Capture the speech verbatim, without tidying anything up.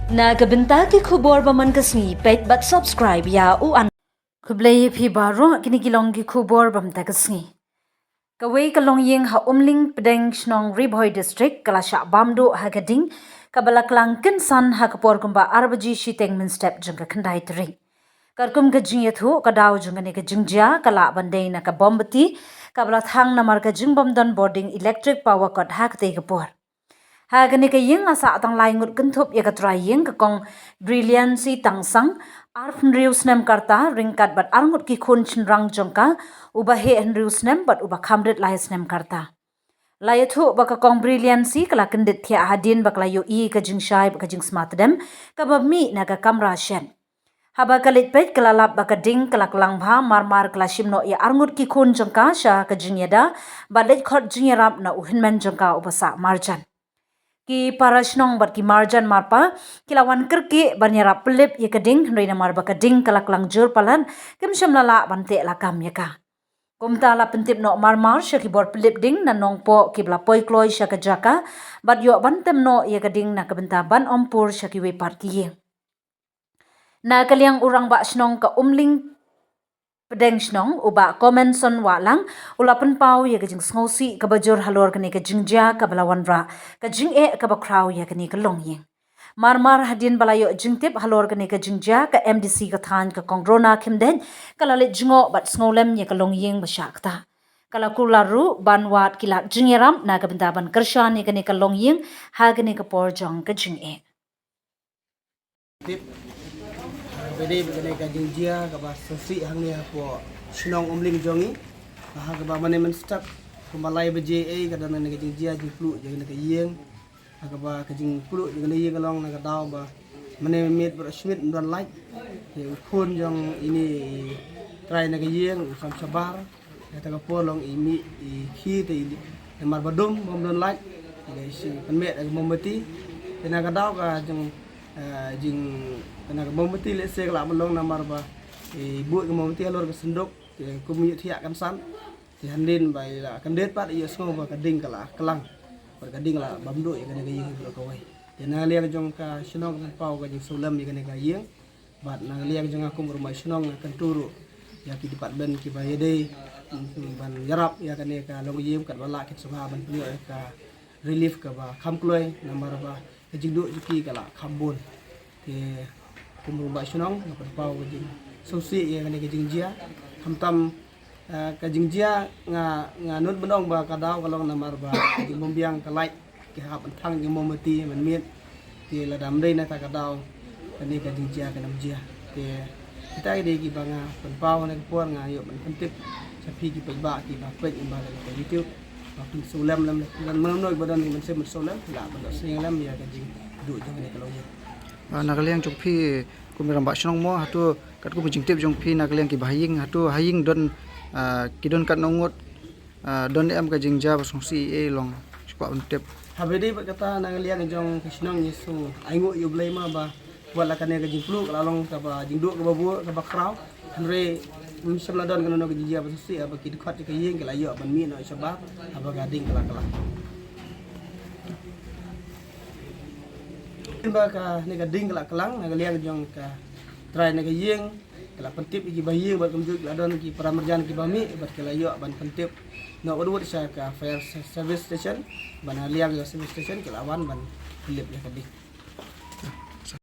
Na ka bynta ki khubor ba man ka sngi, peit bad subscribe ïa u an. Khublei ïa phi baroh, kine ki long ki khubor ba mynta ka sngi. Kawei ka longïing ha Umling Pdeng, shnong Ri Bhoi District, ka la shah bam duh ha ka ding kaba la klang kynsan ha ka por kumba ar baje shiteng mynstep jong ka khyndai tarik. Katkum ka jingïathuh, ka daw jong kane ka jingjia ka lah ban dei na ka mombati kaba la thang namar ka jingbym don bording electric power cord ha katei ka por. Ha kane ka ïing la sah tang lai ngut kynthup ïa ka trai ïing, ka Kong Brilliancy Tangsang, arphew hynriew snem ka rta, ryngkat bad ar ngut ki khun shynrang jong ka, uba heh hynriew snem bad uba kham rit lai snem ka rta. La ïathuh ba ka Kong Brilliancy ka la kyndit thiah hadien ba ka la ïohi ka jingshai bad ka jingsma tdem kaba mih na ka kamra shet. Haba ka leit peit, ka la lap ba ka ding ka la klang bha, marmar ka la shim noh ïa ar ngut ki khun jong ka sha ka jingïada bad leit khot jingïarap na u hynmen jong ka uba sah marjan. Ki para shnong bad ki marjan marpa ki la wan kyrkieh ban ïarap pynlip ïa ka ding, hynrei namar ba ka ding ka la klang jur palat, kim shym la lah ban teh lakam ïa ka. Kumta la pyntip noh marmar sha ki bor pynlip ding na Nongpoh kiba la poi kloi sha ka jaka bad ïoh ban tem noh ïa ka ding na ka bynta ban ym pur sha kiwei pat ki ïing. Na ka liang u rangbah shnong ka Umling Pdeng Shnong, u Bah Comenson Wahlang, u la pynpaw ïa ka jingsngewsih kaba jur halor kane ka jingjia kaba la wanrah ka jingeh kaba khraw ïa kane ka longïing. Marmar hadien ba la ïoh jingtip halor kane ka jingjia, ka M D C ka thaiñ, ka Kong Rona Khymdeit, ka la leit jngoh bad sngewlem ïa ka longïing ba shah ktah. Ka la kular ruh ban wad ki lad jingïarap na ka bynta ban kyrshan ïa kane ka longïing ha kane ka por jong ka jingeh. Tip. Ba dei ba kane ka jingjia kaba sngewsih hangne hapoh shnong Umling jong ngi. Ba ha kaba mane mynstep kumba lai baje ei ka don kane ka jingjia jingpluh jong kane ka ïing. Ha kaba ka jingpluh jong kane ka ïing ka long na ka daw ba mane miet baroh shimiet ym don light. Te u khun jong ine i trai na ka ïing u Sam Shabar. Kata ka por long i mih i khie te i namar ba dum bym don light. Te i shi pynmih da ka mombati. Te na ka daw ka jing, eh, jing, te na ka mombati lehse ka lah ban long namar ba i buh ka mombati halor ka synduk. Te kum ïoh thiah kynsan. Te hadien ba i la kyndit pat i ïohsngew ba ka ding ka la klang. Bad ka ding la bam duh ïa kane ka ïing baroh kawei. Te na ka liang jong ka shnong ka pynpaw ka jingsngewlem ïa kane ka ïing. Bad na ka liang jong nga kum u rangbah shnong nga kyntu ruh ïa ki department kiba ïadei, mm, ban ïarap ïa kane ka longïing katba lah kin sngewbha ban pynïoh ïa ka relief kaba kham kloi namar ba ka jingduh jong ki ka la kham bun. Te kum u rangbah shnong nga pynpaw ka jingsngewsih ïa kane ka jingjia. Khamtam, eh, ka jingjia nga, nga nud ban ong ba ka daw ka long namar ba ka jingbymbiang ka light. Ki hap ban thang jingmombati mynmiet. Te lada ym dei na kata ka daw kane ka jingjia kan ym jia. Te kita ki dei kiba nga pynpaw ha kane ka por, nga ïoh ban pyntip sha phi ki paidbah kiba peit lyngba kane ka YouTube. Ba phin sngewlem lem, lem, lem, lem, ba don ki mynsiem mynsiem lem, lah ban sngewlem ïa ka jingduh jong kane ka longïing. Ah, na ka liang jong phi kum u rangbah shnong mo, hato katkum ka jingtip jong phi na ka liang kiba ha ïing, hato ha ïing don, ah, ki don katno ngut, ah, don em ka jingjia ba sngewsih ei long, shu kwah ban tip. Haba dei bad kata na ka liang jong ka shnong ngi sngew ainguh ïa U Blei ma ba wat la kane ka jingpluh ka la long kaba jingduh kaba bun kaba khraw. Hynrei ym shym la don kano kano ka jingjia ba sngewsih haba ki dkhot jong ka ïing ki la ïoh ban mih noh shabar haba ka ding ka la klang. Ba kane ka ding ka la klang na ka liang jong ka trai na ka ïing, ka la pyntip ïa kiba ha ïing bad kumjuh ki la don ki para marjan kiba mih bad ki la ïoh ban pyntip noh wut wut sha ka fire service station, bad na ka liang jong ka service station ki la wan ban pynlip ïa ka ding.